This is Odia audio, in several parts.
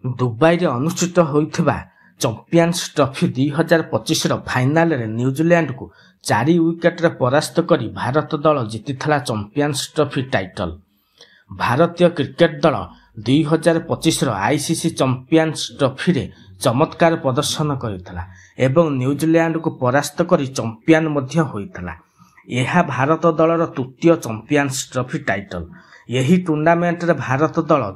ଦୁବାଇରେ ଅନୁଷ୍ଠିତ ହୋଇଥିବା ଚମ୍ପିଆନ୍ସ ଟ୍ରଫି 2025ର ଫାଇନାଲରେ ନ୍ୟୁଜିଲ୍ୟାଣ୍ଡକୁ 4 ୱିକେଟରେ ପରାସ୍ତ କରି ଭାରତ ଦଳ ଜିତିଥିଲା ଚମ୍ପିଆନ୍ସ ଟ୍ରଫି ଟାଇଟଲ। ଭାରତୀୟ କ୍ରିକେଟ ଦଳ 2025ର ଆଇସିସି ଚମ୍ପିଆନ୍ସ ଟ୍ରଫିରେ ଚମତ୍କାର ପ୍ରଦର୍ଶନ କରିଥିଲା ଏବଂ ନ୍ୟୁଜିଲ୍ୟାଣ୍ଡକୁ ପରାସ୍ତ କରି ଚମ୍ପିଆନ ମଧ୍ୟ ହୋଇଥିଲା। ଏହା ଭାରତ ଦଳର ତୃତୀୟ ଚମ୍ପିଆନ୍ସ ଟ୍ରଫି ଟାଇଟଲ। ଏହି ଟୁର୍ଣ୍ଣାମେଣ୍ଟରେ ଭାରତ ଦଳର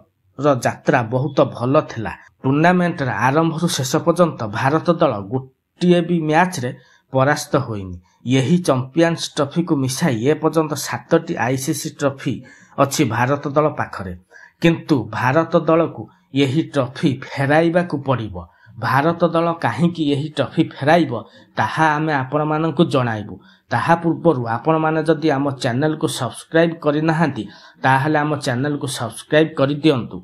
ଯାତ୍ରା ବହୁତ ଭଲ ଥିଲା। ଟୁର୍ଣ୍ଣାମେଣ୍ଟର ଆରମ୍ଭରୁ ଶେଷ ପର୍ଯ୍ୟନ୍ତ ଭାରତ ଦଳ ଗୋଟିଏ ବି ମ୍ୟାଚରେ ପରାସ୍ତ ହୋଇନି। ଏହି ଚମ୍ପିଆନ୍ସ ଟ୍ରଫିକୁ ମିଶାଇ ଏପର୍ଯ୍ୟନ୍ତ 7ଟି ଆଇସିସି ଟ୍ରଫି ଅଛି ଭାରତ ଦଳ ପାଖରେ। କିନ୍ତୁ ଭାରତ ଦଳକୁ ଏହି ଟ୍ରଫି ଫେରାଇବାକୁ ପଡ଼ିବ। ଭାରତ ଦଳ କାହିଁକି ଏହି ଟ୍ରଫି ଫେରାଇବ, ତାହା ଆମେ ଆପଣମାନଙ୍କୁ ଜଣାଇବୁ। ତାହା ପୂର୍ବରୁ ଆପଣମାନେ ଯଦି ଆମ ଚ୍ୟାନେଲକୁ ସବସ୍କ୍ରାଇବ୍ କରିନାହାନ୍ତି, ତାହେଲେ ଆମ ଚ୍ୟାନେଲକୁ ସବସ୍କ୍ରାଇବ୍ କରିଦିଅନ୍ତୁ।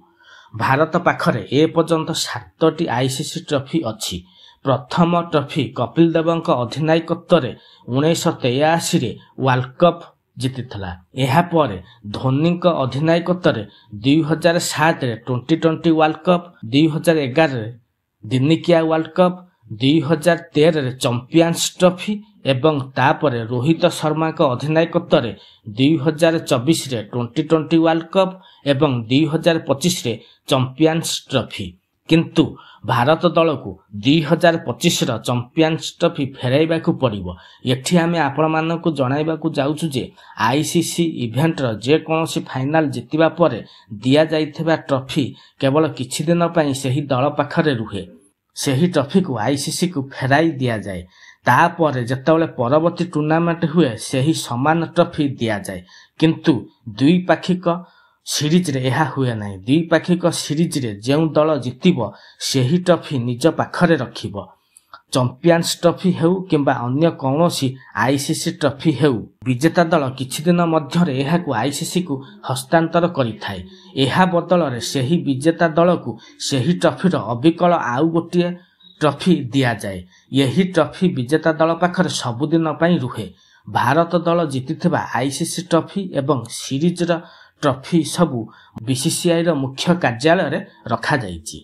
ଭାରତ ପାଖରେ ଏପର୍ଯ୍ୟନ୍ତ 7ଟି ଆଇସିସି ଟ୍ରଫି ଅଛି। ପ୍ରଥମ ଟ୍ରଫି କପିଲ ଦେବଙ୍କ ଅଧିନାୟକତ୍ୱରେ 1983ରେ ୱାର୍ଲଡ କପ୍ ଜିତିଥିଲା। ଏହାପରେ ଧୋନିଙ୍କ ଅଧିନାୟକତ୍ୱରେ 2007ରେ ଟ୍ୱେଣ୍ଟି ଟ୍ୱେଣ୍ଟି ୱାର୍ଲଡ କପ୍, 2011ରେ ଦିନିକିଆ ୱାର୍ଲଡ କପ୍, 2013ରେ ଚମ୍ପିଆନ୍ସ ଟ୍ରଫି ଏବଂ ତାପରେ ରୋହିତ ଶର୍ମାଙ୍କ ଅଧିନାୟକତ୍ୱରେ 2024ରେ ଟ୍ୱେଣ୍ଟି ଟ୍ୱେଣ୍ଟି ୱାର୍ଲଡ କପ୍ ଏବଂ 2025ରେ ଚମ୍ପିଆନ୍ସ ଟ୍ରଫି। କିନ୍ତୁ ଭାରତ ଦଳକୁ 2025ର ଚମ୍ପିଆନ୍ସ ଟ୍ରଫି ଫେରାଇବାକୁ ପଡ଼ିବ। ଏଠି ଆମେ ଆପଣମାନଙ୍କୁ ଜଣାଇବାକୁ ଯାଉଛୁ ଯେ ଆଇସିସି ଇଭେଣ୍ଟର ଯେକୌଣସି ଫାଇନାଲ ଜିତିବା ପରେ ଦିଆଯାଇଥିବା ଟ୍ରଫି କେବଳ କିଛି ଦିନ ପାଇଁ ସେହି ଦଳ ପାଖରେ ରୁହେ। ସେହି ଟ୍ରଫିକୁ ଆଇସିସିକୁ ଫେରାଇ ଦିଆଯାଏ। ତାପରେ ଯେତେବେଳେ ପରବର୍ତ୍ତୀ ଟୁର୍ଣ୍ଣାମେଣ୍ଟ ହୁଏ, ସେହି ସମାନ ଟ୍ରଫି ଦିଆଯାଏ। କିନ୍ତୁ ଦ୍ୱିପାକ୍ଷିକ ସିରିଜରେ ଏହା ହୁଏ ନାହିଁ। ଦ୍ୱିପାକ୍ଷିକ ସିରିଜରେ ଯେଉଁ ଦଳ ଜିତିବ, ସେହି ଟ୍ରଫି ନିଜ ପାଖରେ ରଖିବ। ଚମ୍ପିଆନ୍ସ ଟ୍ରଫି ହେଉ କିମ୍ବା ଅନ୍ୟ କୌଣସି ଆଇସିସି ଟ୍ରଫି ହେଉ, ବିଜେତା ଦଳ କିଛି ଦିନ ମଧ୍ୟରେ ଏହାକୁ ଆଇସିସିକୁ ହସ୍ତାନ୍ତର କରିଥାଏ। ଏହା ବଦଳରେ ସେହି ବିଜେତା ଦଳକୁ ସେହି ଟ୍ରଫିର ଅବିକଳ ଆଉ ଗୋଟିଏ ଟ୍ରଫି ଦିଆଯାଏ। ଏହି ଟ୍ରଫି ବିଜେତା ଦଳ ପାଖରେ ସବୁଦିନ ପାଇଁ ରୁହେ। ଭାରତ ଦଳ ଜିତିଥିବା ଆଇସିସି ଟ୍ରଫି ଏବଂ ସିରିଜର ଟ୍ରଫି ସବୁ ବିସିସିଆଇର ମୁଖ୍ୟ କାର୍ଯ୍ୟାଳୟରେ ରଖାଯାଇଛି।